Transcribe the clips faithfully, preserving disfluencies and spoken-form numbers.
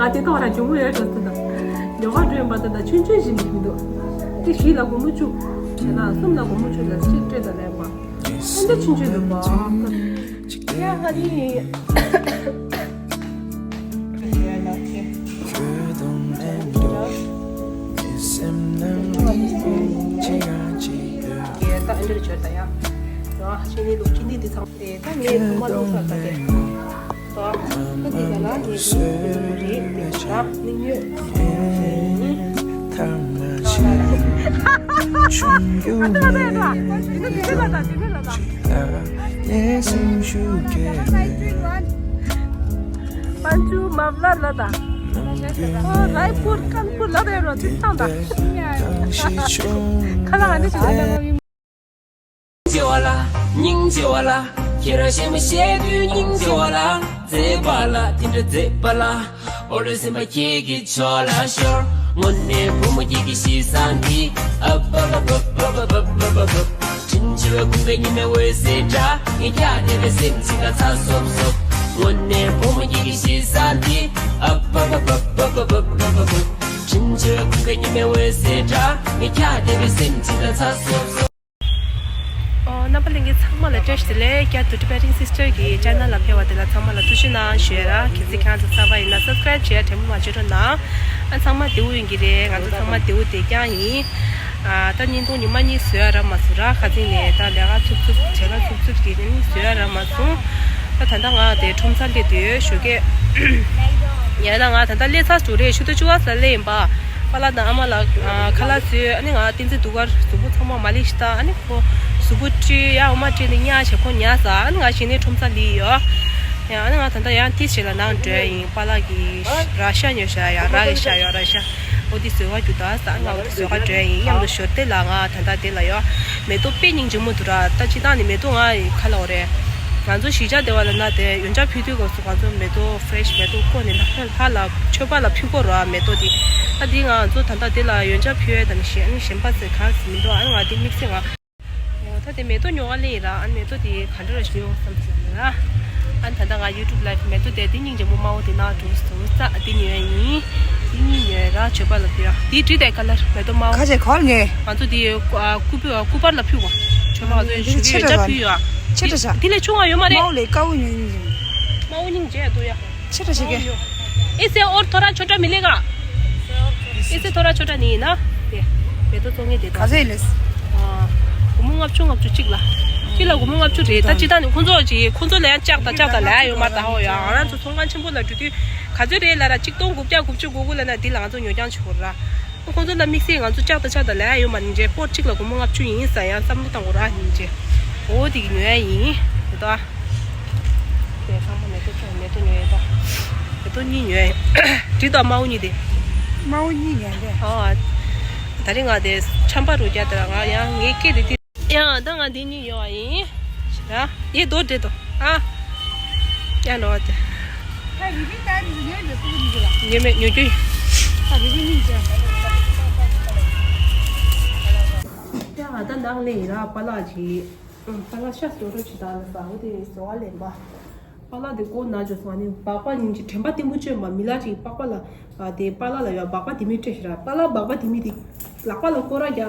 ཨ་དེ་ཐོག་ར་འཇུ་མོ་ཡོད་འགྲོ་ཟེར་ད། ཉོ་ག་འགྲོ་ཡིན་པ་ད་ད་ཆུན་ཆུན་བཞིན་མི་འདུག་དེ་བཞི་ལ་སྒོར་མོ་བཅུ། བྱས་ན་གསུམ་ལ་སྒོར་མོ་བཅུ་ལ་གཅིག་སྤྲད་ད་ལེན་པ། ཨ་འདི་ཆུན་ཆུན་འདུག་པ། ཡ་ཧ་ནི། ད་ཨ་འདིར་བྱོས་ད་ཡ། ཡ་ཧ་ཆེ་ནི་ལུག་ཅི་ནི་འདི་ཚང་། ད་ངས་ཚང་མ་ལོག་ས་ད་དེ། ད་ད་དེ་ད་ལ་ངས་ཚོད་རེད་དེ་ད་ནི་ཉོས། ཐང་མ་ཆེ་ཆུང་རྒྱུ་ནས་ལས་སེམས་ཤུགས་སྐྱེད། པན་ཆུ་མབ་ལ་ལ་ད། ཨོ་རའི་པུར་ཀན་པུར་ལ་རེ་རོ་ཚིག་ཐང་ད། ཁ་ལ་ཧ་ནི་ཞིག་ད། སྙིང་རྗེ་བ་ལ། སྙིང་རྗེ་བ་ལ། ཁྱེད་རང་ཞེ་མ་ཞེ་དུས་སྙིང་རྗེ་བ་ལ། མཛེས་པ་ལ་དེ་འདྲ་མཛེས་པ་ལ། འོ་རེ་སེམས་པ་ཁྱེད་ཀྱི་ཕྱོགས་ལ་ཤོར། དངོས་གནས་བུ་མོ་ཁྱེད་ཀྱི་ཞེ་ས་འདི། ཨབ་ཨབ་ཨབ། དྲིན་ཆེ་བའི་ཀུན་དགའ་ཉི་མའི་འོད་ཟེར་འདྲ། ངས་ཀྱང་བདེ་བའི་སེམས་ཅིག་ལ་ཚ་སོབ་སོབ། དངོས་གནས་བུ་མོ་ཁྱེད་ཀྱི་ཞེ་ས་འདི། ཨབ་ཨབ་ཨབ། དྲིན་ཆེ་བའི་ཀུན་དགའ་ཉི་མའི་འོད་ཟེར་འདྲ། ངས་ཀྱང་བདེ་བའི་སེམས་ཅིག་ལ་ཚ་སོབ་སོབ། ཨོ། རྣམ་པ་ལྷན་རྒྱས་ཚང་མ་ལ་བཀྲ་ཤིས་བདེ་ལེགས། རྒྱ་དུ་ཊི་པེ་ཊིང་སིས་ཊར་གི་ཅེ་ནལ་ལ་ཕེབས་པ་དེ་ལ་ཚང་མ་ལ་ཐུགས་རྗེ་གནང་ཞུ་ཡ་ར། གལ་སྲིད་ཁྱེད་རང་ཚོ་གསར་པ་ཡིན་ན་སབ་སི་ཀ་རེབ་བྱེད་ཡ་དྲན་པ་མ་བརྗེད་རོགས་གནང་། ཨ་ཚང་མ་བདེ་པོ་ཡིན་གྱི་རེད། ང་ཚོ་ཚང་མ་བདེ་པོ་བསྡད་རྐྱང་ཡིན། ཨ་ད་བརྙན་ཐུང་ཉི་མ་གཉིས་བཟོ་ཡ་རག་མ་སོང་ར། ཁ་སང་ནས་ད་ལས་ཀ་ཚུགས་ཚུགས་བྱས་ན་ཚུགས་ཚུགས་ཀྱི་ནི་བཟོ་ཡ་རག་མ་སོང་། ད་ད་ལྟ་ང་དེ་ཁྲོམ་ས་སླེབས་དུས་ཞོགས་ཀས། ཡང་ན་ང་ད་ལྟ་སླེབས་ཚར་འགྲོ་རེད། ཆུ་ཚོད་བཅུ་པ་ཙམ་སླེབས་ཡིན་པ། པཱ་ལགས་དང་ཨ་མ་ལགས་ཁ་ལག་བཟོས། ཨ་ནི་ང་བསྟན་འཛིན་དུ་གར་གཟུགས་པོ་ཚང་མ་མ་ལེགས་ཤི་ད། ཨ་ནི་ཁོ་གཟུགས་པོ་བཀྲུས་ཡ་འོ་མ་བཀྲུས་ནས་ཉལ་བྱས་ཁོ་ཉལ་ས། ཨ་ནི་ང་གཞི་ནས་ཁྲོམ་ས་སླེབས་ཡོད། ཡང་ཨ་ནི་ང་ད་ལྟ་ཡང་ཏིས་ཞིག་ལ་ནང་འགྲོ་ཡ་ཡིན། པཱ་ལགས་ཀྱི་ར་ཤ་ཉོ་ཤ་ཡ། ར་གི་ཤ་ཡོད་ར་ཤ། འོ་དེ་བཟོ་ག་རྒྱུག་ད་ས། ཨ་ནི་ང་འོ་དེ་བཟོ་ག་འགྲོ་ཡ་ཡིན། མཉམ་དུ་ཞོར་དེ་ལ་ང་ད་ལྟ་དེ་ལ་ཡོད། མེ་ཏོག་དཔེ་སྙིང་རྗེ་མོ་འདུག་ར། ད་སྤྱིར་བཏང་ནི་མེ་ཏོག་ང་ཁ་ལ་འོ་རེད། ང་ཚོ་གཞིས་ཆགས་སྡེ་བ་ལ་ན་དེ་ཡོན་ཆབ་ཕུལ་དུས་སྐབས་སུ་ང་ཚོ་མེ་ཏོག་ཕེ་རེ་ཤི་མེ་ཏོག་བཀོག་ནས་ལྷ་ལྷ་ལ་མཆོད་པ་ལ་ཕུལ་དགོས་ར། མེ་ཏོག་དེ་ད་དེ་ང་ཚོ་ད་ལྟ་དེ་ལ་ཡོན་ཆབ་ཕུལ་ཡ་དང་གཞན་གཞན་པ་ཟེར་གང་ཟེར་མི་འདུག་ཨ་ང་དེ་དམིགས་བསལ་ང་ད་དེ་མེ་ཏོག་ཉོ་ག་སླེབས་ཡིན་ར། ཨ་མེ་ཏོག་དེ་ག་འདྲ་ར་ཞིག་ཉོ་བསམ་ཟེར་ན་ར། ཨ་ད་ལྟ་ང་ཡུ་ཊུབ་ལའིབ་མེ་ཏོག་དེ་དེ་སྙིང་རྗེ་མོ་དམར་པོ་དེ་ནང་འགྲོ་སོང་ཙ། ཨ་དེ་ཉོ་ཡ་ཡིན། དེ་གཉིས་ཉོས་ར། མཆོད་པ་ལ་ཕུལ་ཡ། དེ་བྲིས་དེ་ཁ་ལར་མེ་ཏོག་དམར་པོ། ཁ་ཆེ་གར་ངེས། ང་ཚོ་དེ་སྐུ་པར་ལ་ཕུལ་གོ། མཆོད་པ་ང་ཚོ་ཞུ་གི་ཡོན་ཆབ་ཕུལ་ཡོད། ཆེ་དྲགས་ཤག་དེ་ལས་ཆུང་བ་ཡོད་མ་རེད། དམར་པོ་ལས་དཀར་པོ་ཉོས་ཡིན། དམར་པོ་སྙིང་རྗེ་འདུག་ཡ། ཆེ་དྲགས་ཤག་གི། इसे और थोड़ा छोटा मिलेगा? इसे थोड़ा छोटा नहीं है ना? ये मेरे तो चोंगे दे दो। ག་ཚོད་ལས། ཨ། སྒོར་མོ་ལྔ་བཅུ་ལྔ་བཅུ་གཅིག་ལ། གཅིག་ལ་སྒོར་མོ་ལྔ་བཅུ་རེད། ད་སྤྱིར་བཏང་ནི་ཁོང་ཚོ་ཅིག་ཁོང་ཚོ་ལ་ཡང་ལྕགས་དང་ལྕགས་དང་ལ་ཡ་ཡོད་མ་རེད། ད་ཧོ་ཡ། ང་རང་ཚོ་ཚོང་ཁང་ཆེན་པོ་ལ་འགྲོ་དུས་ག་ཚོད་རེད་ལབ་ར། གཅིག་སྟོང་དགུ་བརྒྱ་དགུ་བཅུ་གོ་དགུ་ལབ་ན་འདི་ལ་ང་ཚོ་ཉོ་རྐྱང་བྱེད་དགོས་ར། ཁོང་ཚོ་ལ་དམིགས་བསལ་ང་ཚོ་ལྕགས་དང་ལྕགས་དང་ལ་ཡ་ཡོད་མ་རེད། འཇེ་པོ་གཅིག་ལ་སྒོར་མོ་ལྔ་བཅུ་ཡིན་ས། ཡང་བསམ་བློ་བཏང་དགོས་ར་ཡིན་འཇེ། འོ་དེ་གི་ཉོ་ཡ་ཡིན། དེ་ད། དེ་ཚང་མ་མེ་ཏོག་ཅོག་མེ་ཏོག་ཉོ་ཡ་ད། མེ་ཏོག་གཉིས་ཉོ་ཡ་ཡིན། འདི་དང་དམར་པོ་གཉིས་དེ། དམར་པོ་གཉིས་ཉོ་ཡ་དེ། ཨ། ད་རིང་ང་དེ་ཆམ་པ་རུ་རྒྱག་དེ་ལ་ང་ཡང་ངའི་སྐད་དེ་དེ། ཡང་ད་ང་འདི་གཉིས་ཉོ་བ་ཡིན། ཡ། ཡེ་རྡོ་འདྲེ་དོ། ཨ། ཡ་ལོ་བ་དེ། ད་རི་བི་ད་རི་བི་ཉོས་མེད་པོ་གཉིས་ལ། ཉོས་མེད་ཉོ་རྒྱུ་ཡིན། ད་རི་བི་གཉིས་ཀྱང་། ཡ་ད་ནང་ལས་ཡིན་ར་པཱ་ལགས་ཀྱིས། ཨ་པཱ་ལགས་ཤ་བཟོ་རོགས་བྱེད་དང་ལ་ཟ་འོ་དེ་བཟོ་བ་ལེན་པ། པཱ་ལགས་དེ་ཀོ་ན་ཇོ་སོང་ནི་སྦག་སྦག་ཉིན་གཅིག་དྲན་པ་བརྟན་པོ་བཅོས་མ་མི་ལ་ཅིག་པགས་པ་ལ། ཨ་དེ་པཱ་ལགས་ལ་ཡ་སྦག་སྦག་དེ་མི་སྤྲད་ཤི་ར། པཱ་ལགས་སྦག་སྦག་དེ་མི་དེ་ལག་པ་ལ་སྐོར་ར་རྒྱག་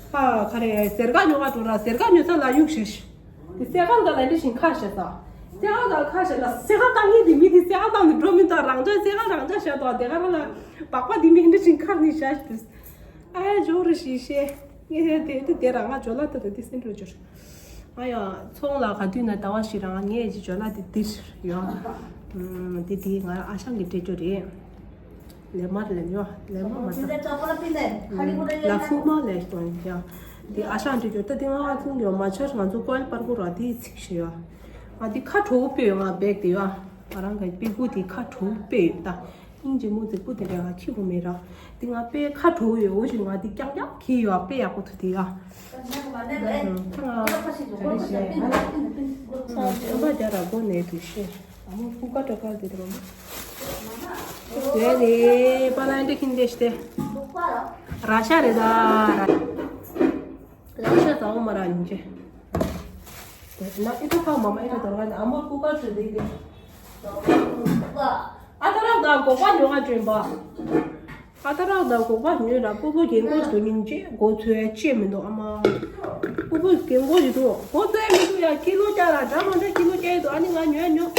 ཨ་ག་རེ་སེར་ཀ་ཉོ་ག་འགྲོ་ར། སེར་ཀ་ཉོ་ས་ལ་གཡུག་ཤ་ཤི། དེ་སེ་ཀར་ག་ལ་འདྲི་ཞིང་ཁ་བཤད་ས། སེ་ཀར་ག་ཁ་བཤད་ན་སེ་ཀར་བཏང་ངེས་དེ་མི་དེ་སེ་ཀར་བཏང་ནས་འགྲོ་མི་འདུག་རང་ཅག་སེ་ཀར་རང་ཅག་བཤད་དོ། དེ་ག་རང་ལ་སྦག་སྦག་དེ་མི་འདྲི་ཞིང་ཁར་ནས་བཤད་ཤི་དེ། ཨ་ཡ་ཇོ་རུ་ཞིག་ཤེས། ངས་དེ་དེ་དེ་རང་ང་ཇོ་ལ་ཏོ་དེ་སེམས་འགྲོ་འཇོར། ཨ་ཡ་ཚོང་ལ་ག་དུས་ན་ཟླ་བ་ཞིག་རང་ངས་ཅི་ཇོ་ལ་དེ་དེར་ཡོང་། དེ་དེ་ང་ཨ་ཞང་གི་སྤྲད་རྒྱུ་རེད། ལེ་མར་ལེ་ཉོ་ལེ་མ་མ་ད། ལ་ཧྥུ་མ་ལེ་ཏོན་ཡ། དེ་ཨ་ཞང་སྤྲད་རྒྱུ་ད་དེ་ང་ང་ཚོང་ཡོ་མ་ཆར་ང་ཚོ་ཀོལ་པར་གོ་ར་དེ་ཚིག་ཤེས་ཡོ། ང་དེ་ཁ་དྲོ་པོ་ཡོ་ང་བེག་དེ་ཡོ། ང་རང་གི་པི་གུ་དེ་ཁ་དྲོ་པོ་ཡོ་ད། སྙིང་རྗེ་མོ་རྫིག་པོ་དེ་འདྲ་ང་ཁྱི་གོ་མེད་ར། དེ་ང་དཔེ་ཁ་དྲོ་ཡོད་འོ་ཞིག་ང་དེ་རྐྱང་རྐྱང་ཁྱི་ཡོད་དཔེ་ཡག་པོ་ཐུག་དེ་ཡ། ཨ་ད་ང་ད་རེ་ཞེས་ཨ་ཚོང་པ་རྒྱ་ར་སྒོ་ནས་དུ་ཤེས། ཨ་མོ་སྤུ་ཀ་ཏྲ་ཀར་དེ་དེ་མ་མོ། དེ་ནི་པ་ན་འདི་ཁིན་དེ་ཤྟེ། ར་ཤ་རེད་ད། ར་ཤ་ཚ་བོ་མ་ར་ཉིན་ཅེ། དེ་ན་ཨི་ཏྲ་ཁ་མ་མ་ཨི་ཏྲ་དོར་ག་ནི་ཨ་མོ་སྤུ་ཀ་ཏྲ་དེ་དེ། ཨ་ད་ར་ དང་སྒོག་པ་ཉོ་ག་བྱོན་པ། ཨ་ཏ་རག་དང་སྒོག་པ་ཉོས་ར། སྤོ་བོ་རྒན་གོག་དོ་ཉིན་བྱེད་སྒོ་ཚོས་ཅེས་མི་འདུག་ཨ་མ། སྤོ་བོ་རྒན་གོག་ཡོད་དོ་སྒོ་ཚོས་མི་འདུག་ཡ། ཀི་ལོ་བརྒྱ་ར་འདྲ་མ་འདྲ་ཀི་ལོ་བརྒྱ་ཡོད་དོ། ཨ་ནི་ང་ཉོས་ཉོས།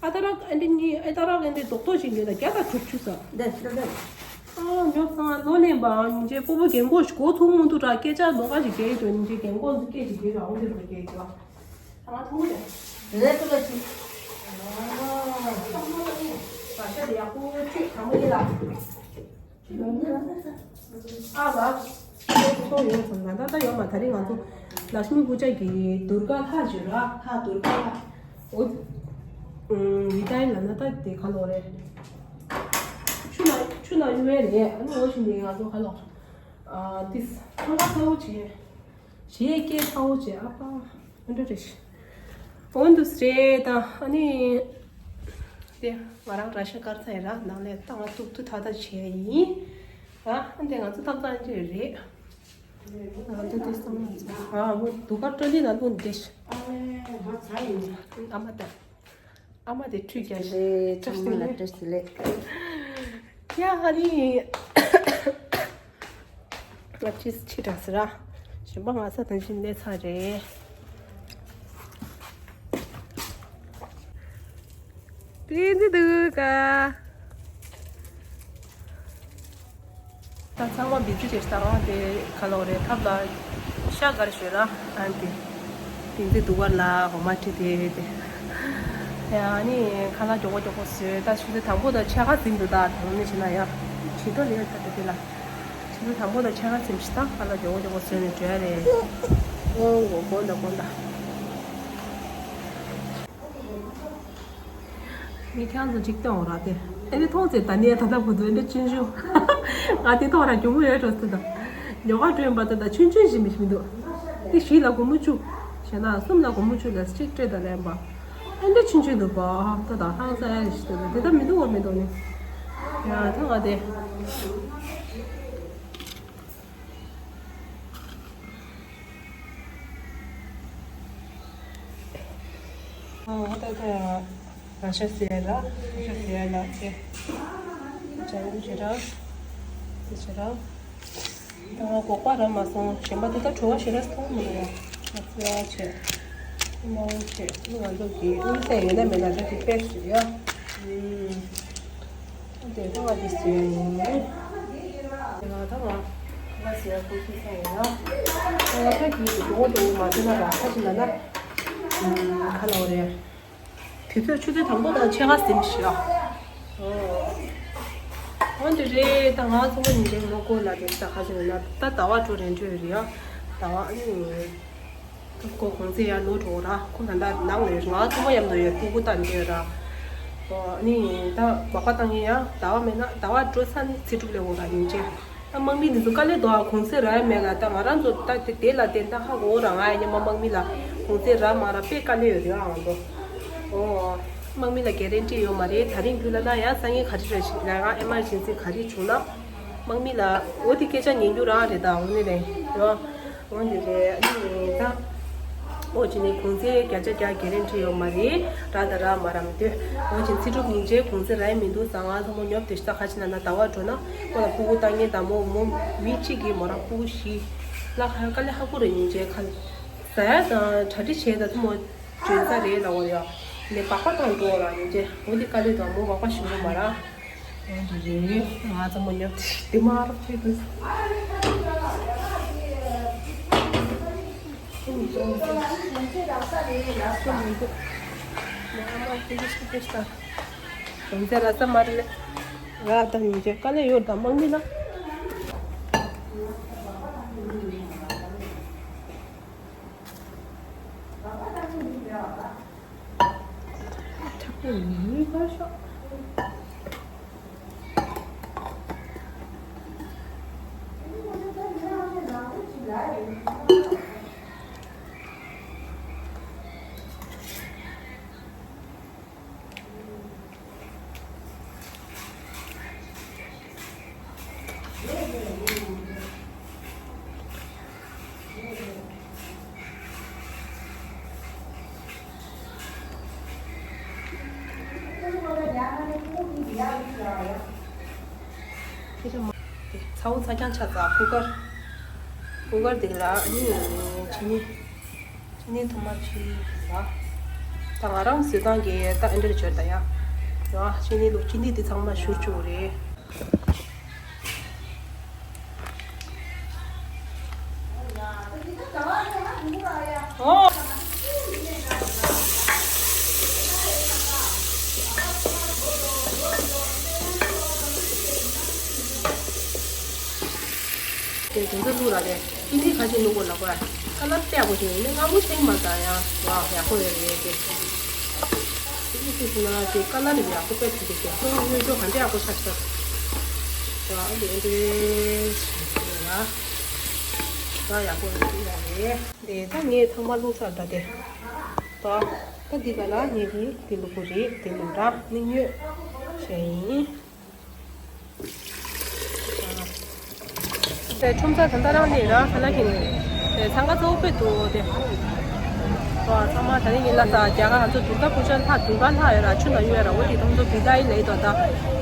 ཨ་ཏ་རག་ཨ་འདི་གཉིས་ཨ་ཏ་རག་ཨ་འདི་རྡོག་རྡོག་ཞིག་ཉོས་ན་བརྒྱ་དང་དྲུག་ཅུ་ས། འདི་འདི་འདི། ཨ་ཉོ་སང་ལོ་ལེན་པའང་ཉིན་བྱེད་སྤོ་བོ་རྒན་གོག་ཞིག་སྒོ་ཚུགས་མི་འདུག་ར། སྐད་ཆ་ལོགས་ཀ་ཞིག་རྒྱག་ཡོད་དོ་ཉིན་བྱེད་རྒན་གོག་འདི་སྐད་ཞིག་རྒྱག་ཡོད་ཨང་འདི་རུ་རྒྱག་ཡོད་དོ། ཨ་ཐུང་ངུ་རེད། རེད་ཀུ་ལ་ཞིག་ཨ་ཤ་དེ་ཡག་པོ་ཁྲུས་དང་པོ་ཡིན་ལ། ཨ་མ། ཚོ་ཡོད་ཙང་ང་ད་ལྟ་ཡོད་མ། ད་རིང་ང་ཚོ་ལགས་མི་པུ་ཇ་གི་དུར་ཀ་ལྷ་ཞུ་ར། ལྷ་དུར་ཀ་ལྷ། འོ། ཨུམ། ཡི་ཏའི་ལ་ན་ད་དེ་ག་ལོ་རེད། ཆུ་ན་ཆུ་ན་གཡུ་བའི་རེད། ཨ་ནི་འོ་ཞིག་ནི་ང་ཚོ་ག་ལོ། ཨ་ཏིས་ཁང་པ་ཚ་བོ་བྱས། གཞས་སྐད་ཚ་བོ་བྱས། ཨ་ཕ། ཨ་འདྲ་རེད། འོན་ཏུ་སྲས་དང་ཨ་ནི། དེ་ང་རང་ར་ཤ་དཀར་ཚ་ཡི་ར་ནང་ལས་ཏང་ཏུག་ཏུ་ཐག་ཐག་བྱས་ཡིན། ཨ་འདི་ང་ཚོ་ཏང་ཏང་ཅེས་རེད། ང་ཚོ་དེ་བསམ་ན་ཚ། ཨ་མོ་དུ་ག་ཏྲ་ལི་ན་ལུན་དེ་ཤ། ཨ་མ་ཚ་ཡིན། ཨ་མ་ད། ཨ་མ་དེ་ཁྲུས་རྒྱག་རེད། ཨ་མ་ལ་བཀྲ་ཤིས་བདེ་ལེགས། ཡ་ཧ་ནི། ང་ཅིས་ཕྱི་དྲགས་ཟེར་ར། གཞན་པ་ང་ས་དང་ཅི་གནས་ཚང་རེད། དེ་འདི་འདུག་ག་ད་ཚང་མ་བི་ཛི་རེད། ད་རང་དེ་ག་ལོག་རེད། ཐབ་ལ་ཤ་དཀར་ཞོད་ལ་ཨན་དེ་བི་ཛི་འདུག་ག་ལ་འོ་མ་ཁྲི་དེ་དེ་ཡ་ནི་ཁ་ལག་མགྱོགས་པོ་མགྱོགས་པོ་བཟོས། ད་ཆུ་ཚོད་དང་པོ་དང་ཕྱེད་ཀ་ཟིན་འདུག་ད་དང་ནི་བྱེད་ན་ཡ་བྱེད་དོ་ལེ། ད་དེ་དེ་ལ་ཆུ་ཚོད་དང་པོ་དང་ཕྱེད་ཀ་ཟིན་ཞིག་ད་ཁ་ལག་མགྱོགས་པོ་མགྱོགས་པོ་བཟོས་ནས་འགྲོ་ཡ་རེད། ཨོ་དགོན་ད་དགོན་ད། ངས་ཁྱེད་རང་ཚོ་གཅིག་སྟོན་འོང་ར་དེ། ཨེ་ནི་མཐོང་ཚེ་ད་ནས་ད་ལྟ་བུ་དུ་ཨེ་འདྲ་ཆུང་ཆུང་། ང་དེ་མཐོང་ར་གྱོང་མོ་ཡོད་འགྲོ་སྲིད་ད། ཉོ་ག་སྤྲོད་པ་ད་ད་ཆུང་ཆུང་ཞིག་མི་ཞིག་མི་འདུག་དེ་བཞི་ལ་སྒོར་མོ་བཅུ། བྱས་ན་གསུམ་ལ་སྒོར་མོ་བཅུ་ལ་གཅིག་སྤྲད་ད་ལན་པ། ཨེ་འདྲ་ཆུང་ཆུང་འདུག་པ། ད་ད་ཧང་སང་ཡ་ཞིག་འདུག་དེ་ད་མི་འདུག་བ་མི་འདུག་ནི། ཡ་ད་ང་དེ། ཨོ་ད་ལྟ་ར་ཤ་ཟེར་ལ་ར་ཤ་ཟེར་ལ་དེ་ཇ་འགུ་ཞེ་དྲག་དེ་ཞེ་དྲག་ད་ང་སྒོག་པ་ར་མ་སོང་། གཞན་པ་དེ་ད་བྲོ་བ་ཞེ་དྲག་སོང་མི་འདུག་ཡ། ང་ཚོ་ཡ་བྱས་དམའ་བོ་བྱས་ང་ཚོ་གི་དམིགས་བསལ་ཡོད་ན་མེད་ན་ར་གི་པེ་སི་ཡ། ཨུམ། དེ་ཐོག་ལ་དེ་ཟེར་ཡ་ཡིན། དེ་ང་ད་ང་ང་ཟེར་ཡ་ཁོ་ཁྱི་ས་ཡིན་ན། ང་ད་གི་འགྲོ་འགྲོ་མ་ཐུབ་ན་ར་ཁ་ཅིག་ན་ན། ཁ་ལ་འོ་རེད། དུས་ཚོད་ཆུ་ཚོད་དང་པོ་དང་ཕྱེད་ཀ་ཟིན་ཤག་འོ་འདི་རེད། ད་ང་ཚོ་ཉིན་རེ་ལོ་ཀོ་ལ་དེ་ས་ཁ་ཅིག་ན་ན་ད་ཟླ་བ་དྲུག་རེ་འགྲོ་ཡོད་རེད་ཡ། ཟླ་བ་ཨ་ནི། ཁོ་གུང་སེང་ཡར་ལོག་འགྲོ་ར། ཁོ་ད་ལྟ་ནང་ལ་ཡོད། ང་ཐུག་མ་ཡམ་དུ་ཡོད། སྤུ་གུ་བཏང་འདོད་ར། ཨོ་ནི་ད་སྦག་སྦག་བཏང་ཡིན་ཡ། ཟླ་བ་མེད་ན་ཟླ་བ་འགྲོ་ས་ནི་ཚེ་སྒྲུབ་ལས་འོ་ར་ཡིན་ཅེ། ད་དམག་མི་འདི་ཚོ་དཀའ་ལས་དོ་ཨ། གུང་སེང་ར་ཡ་མེད་ལ་ད་ང་རང་ཚོ་ད་དེ་དེ་ལ་བརྟེན་ད་ཧ་གོ་ར། ང་ཡ་ཉི་མ་དམག་མི་ལ་གུང་སེང་ར་མ་ར་དཔེ་དཀའ་ལས་ཡོད་རེད་ཨ་ང་ཚོ། ཨོ། དམག་མི་ལ་གེ་རན་ཊི་ཡོད་མ་རེད། ད་རིང་རྒྱུ་ལ་ན་ཡ་སང་ཉིན་ག་རེ་རེད་ཞིག་ལ་ང་ཨེ་མར་ཇེན་སི་ག་རེ་བྱུང་ན། དམག་མི་ལ་འོ་དེ་སྐད་ཆ་ཉན་རྒྱུ་རང་རེད་ད། འོ་ནི་རེད་ཡོ། འོ་འདི་རེད། ཨ་ནི་ད། འོ་ཅི་ནི་གུང་སེང་བརྒྱ་ཆ་བརྒྱ་གེ་རན་ཊི་ཡོད་མ་རེད། ར་ད་ར་མ་ར་མི་འདོད། འོ་ཅི་ཚེ་སྒྲུབ་ཉིན་བྱེད་གུང་སེང་ར་ཡི་མི་འདུག་ས། ང་ཚོ་མོ་ཉོབ་དེ་ཤ་ཁ་ཅི་ན་ན་ཟླ་བ་འགྲོ་ན་ཁོ་ལ་ཕྲུ་གུ་ལྟ་ངན་དང་མོ་མོ་མི་གཅིག་གིས་མོ་རང་ཕྲུ་གུ་བཞི་ལ་ཁ་དཀའ་ལས་ཁག་པོ་རེད། ཉིན་བྱེད་ཁ་ཟ་ཡ་དང་གྲ་སྒྲིག་བྱས་ད་ཚོ་མོ་འཇོན་ས་རེད་ལ་འོ་ཡ། ནས་སྦག་སྦག་བཏང་འགྲོ་ར་ཉིན་བྱེད་འོ་དེ་དཀའ་ལས་དང་མོ་སྦག་སྦག་ཞིག་མོ་མ་ར། ང་ཚོ་མོ་ཉོབ་དེ་མ་རབས་ཆེ་དུས། གོང་ཚད་ར་ས་མ་རེད་ལེ། ར་ད་ཉིན་བྱེད་དཀའ་ལས་ཡོད་ད་དམག་མི་ལ། ཚ་བོ་ཚ་རྐྱང་ཆགས་ཚར། ཀུ་ཀར། ཀུ་ཀར་འདི་ལ་ཨ་ནི་ཅི་ནི། ཅི་ནི་ཐོག་མར་ཕྱིས་ལ། ད་ང་རང་བཟོས་སྟངས་ཀྱི་ད་ཨེ་འདྲ་བྱོས་ད་ཡ། ཡ་ཅི་ནི་ལུག་ཅི་ནི་འདི་ཚང་མ་བཞུར་བཅུག་རེད། དེ་དེ་ཚོ་བླུགས་ར་རེད། ཅི་ནི་ཁ་ཤས་བླུགས་དགོས་ལབ་པ། ཁ་ལག་ཏོག་པོ་ཞིག་ཡིན་ན་སྔ་མོ་ཆེན་མ་ད་ཡང་ཡག་པོ་ཡོད་རེད་དེ། ཨི་ཙི་ཟེར་ན་དེ་ཀ་ལར་ཡག་པོ་དཔེ་ཐུག་གི་དེ་ཁོང་སྔོན་འཇོག་ག་འདྲ་ཡག་པོ་ཆགས་ཤག་ད་འདི་འདྲའི་ཡ། ད་ཡག་པོ་ཡོད་ཡ་རེད། དེ་ད་ངས་ཚང་མ་བླུགས་ཚར་ད་དེ། ད་ད་འདི་ག་ལ་ངས་ཀྱི་དེ་བླུགས་པོ་རེད། དེ་བླུགས་ར་ནི་ཉོས་བྱས་ཡིན། དེ་ཁྲོམ་ས་ད་ལྟ་རང་ནས་རང་ས་ན་གི་ནས་དེ་འཚང་ཁ་ཚ་བོ་དཔེ་འདུག་དེ། ཨོ་ཚང་མ་ད་རིང་ཡིན་ལ་ས་རྒྱ་གར་ང་ཚོ་དུར་ག་པུ་ཇ་ལྷག་དུར་ག་ལྷག་ཡོད་ར་ཆུ་ན་ཡོད་ར་འོ་དེ་ཐོང་ཚོ་བི་ད་ཡི་ལེ་དོ་ད་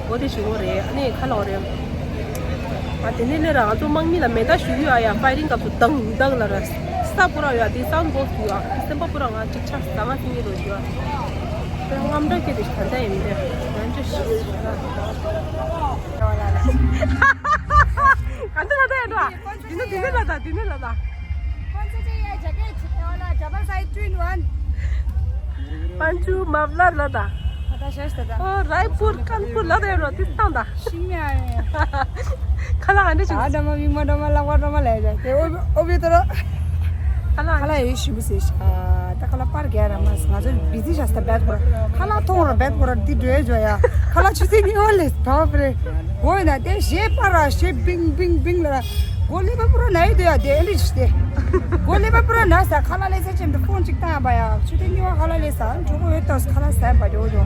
འོ་དེ་ཞུ་འོ་རེད། ཨ་ནི་ཁ་ལོ་རེད། ཨ་དེ་ནས་ལས་ར་ང་ཚོ་དམག་མི་ལ་མེ་མདའ་གཞུ་གི་ཨ་ཡ་ཕའི་རིང་སྐབས་སུ་དང་དང་ལ་ར་ས་པུ་ར་ཡོད་དེ་སའུན་བོག་སི་ཡོད་སེམས་པ་པུ་ར་ང་ཅིག་ཆགས་ས་ང་སི་ངི་རོ་ཞུ་ཨ། དངངས་སྐྲག་སྐྱེས་ཏེ་ད་ལྟ་ཡིན་པས་ང་ཚོ་ཤི་ཟེར་ན། ག་འདི་ལ་ད་ཡ་འགྲོ། འདི་ནི་འདི་ནི་ལ་ད་འདི་ནི་ལ་ད། Panchu Maflar ལ་ད། ཨོ་རའི་པུར་ཀན་པུར་ལ་ད་ཡ་འགྲོ་འདི་སྟངས་ད། ཤིང་མི་ཨ་ཡ། ཁ་ལག་ཨ་འདྲ་ཞིག་ཨ་འདྲ་མ་མིག་མ་འདྲ་མ་ལག་པ་འདྲ་མ་ལས་ཡ་དེ་ཨོ་ཨོ་བི་ཏོ་ར། ཁ་ལག་ཁ་ལག་ཡོད་ཞིམ་པོ་ཟེར་ཤག་ད་ཁ་ལག་པར་རྒྱག་ར་མ་ང་ཚོ་བི་ཟི་ཤ་སྟ་བེད་པོ་ར་ཁ་ལག་མཐོང་ར་བེད་པོ་ར་འདི་འགྲོ་ཡ་འཇོ་ཡ་ཁ་ལག་ཆུ་ཚོད་གཉིས་པ་ལས་བབ་རེད། འོ་ཡིན་ན་དེ་ཞེས་པ་ར་ཞེས་བིང་བིང་བིང་ལ་ར་སྒོ་ལེབ་པ་པུ་ར་ན་ཡོད་དེ་ཡ་དེ་ཨེ་འདྲ་ཞིག་དེ་སྒོ་ལེབ་པ་པུ་ར་ན་ས་ཁ་ལག་ལས་ས་ཆེན་དུ་ཕོན་ཅིག་བཏང་ཡ་པ་ཡ་ཆུ་ཚོད་གཉིས་པ་ཁ་ལག་ལས་ས་གྲོགས་པོ་ཡོད་ཏོ་ཁ་ལག་ཟ་ཡ་པ་འགྲོ་འགྲོ།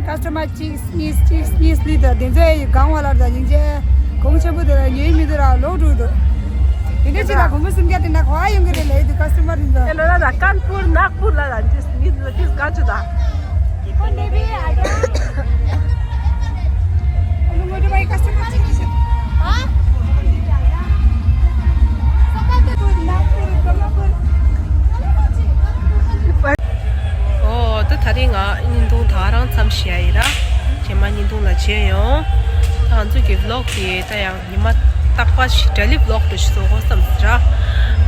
ཀ་སི་ཊོ་མར་གཅིག་གཉིས་གཅིག་གཉིས་གཉིས་དང་དེ་ཚོ་ཡི་གང་བ་ལར་དང་སྙིང་རྗེ་གོང་ཆེན་པོ་དེ་ལ་ཉོས་མི་འདུག་ར་ལོག་འགྲོ་འདུག་དེ་འདྲ་ཅིག་ལ་གོང་པོ་སུམ་བརྒྱ་དེ་ན་ག་བ་ཡོང་གི་རེད་ལས་དུ་ཀ་སི་ཊོ་མར་རིན་དུ། དེ་ལ་ལ་ཀན་པུར་ནག་པུར་ལ་ལ་འདི་འདི་འདི་ག་ཅུ་ད། ཁོ་འདེ་བི་ཨ་ཡ། ཨ་ནུ་ངོ་དེ་བའི་ཀ་སི་ཊོ་མར་ཅིག་ཨ། ཨོ་ད་ད་རིང་ང་བརྙན་ཐུང་ད་རང་མཚམས་བཞག་ཡིན་ར། རྗེས་མ་བརྙན་ཐུང་ལ་མཇལ་ཡོང་། ད་ང་ཚོ་གི་ཝི་ལོག་དེ་ད་ཡང་ཉི་མ་རྟག་པ་ཞིག་ཌེ་ལི་ཝི་ལོག་འདྲ་ཞིག་བཟོ་དགོས་བསམ་ཟེར་ར།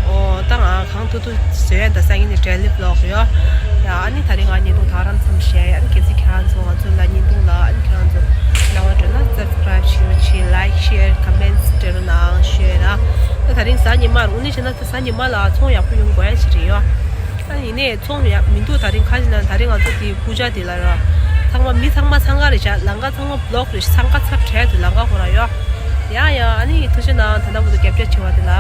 ཨོ་ད་ང་གང་ཐུབ་ཐུབ་བཟོ་ཡ་ད་སང་ཉིན་ནས་ཌེ་ལི་ཝི་ལོག་ཡོད། ཡ་ཨ་ནི་ད་རིང་ང་བརྙན་ཐུང་ད་རང་མཚམས་བཞག་ཡ། ཨ་ནི་གལ་སྲིད་ཁྱེད་རང་ཚོ་ང་ཚོ་ལ་བརྙན་ཐུང་ལ་ཨ་ནི་ཁྱེད་རང་ཚོ་སྣང་བ་འགྲོ་ན་སབ་སི་ཀ་རབ་བྱེད་རོགས་བྱེད། ལའིཀ་ཤེར་ཁོ་མེན་ཊི་སྤྲད་རོགས་གནང་ཞུ་ཡ་ར། ད་ད་རིང་གཟའ་ཉི་མ་རུ་ནི་བྱས་ན་ད་གཟའ་ཉི་མ་ལ་ཚོང་ཡག་པོ་ཡོང་དགོས་ཡ་ཞིག་རེད་ཡོད། ཨ་ཡིན་ནའི་ཚོང་ཡག་མི་འདུག་ད་རིང་ཁ་ཅིག་ན་ད་རིང་ང་ཚོ་དེ་པུ་ཇ་དེ་ལ་ར། ཚང་མ་མི་ཚང་མ་འཚང་ཁ་རེད་བྱ། ལམ་ཁ་ཚང་མ་བི་ལོག་རེད། འཚང་ཁ་ཚ་དྲག་དུ་ལམ་ཁ་ཁོ་ར་ཡོད། ཡ་ཡ་ཨ་ནི་ཐུགས་རྗེ་གནང་། ད་ལྟ་བར་དུ་རྒྱབ་སྐྱོར་བྱེད་པ་དེ་ལ།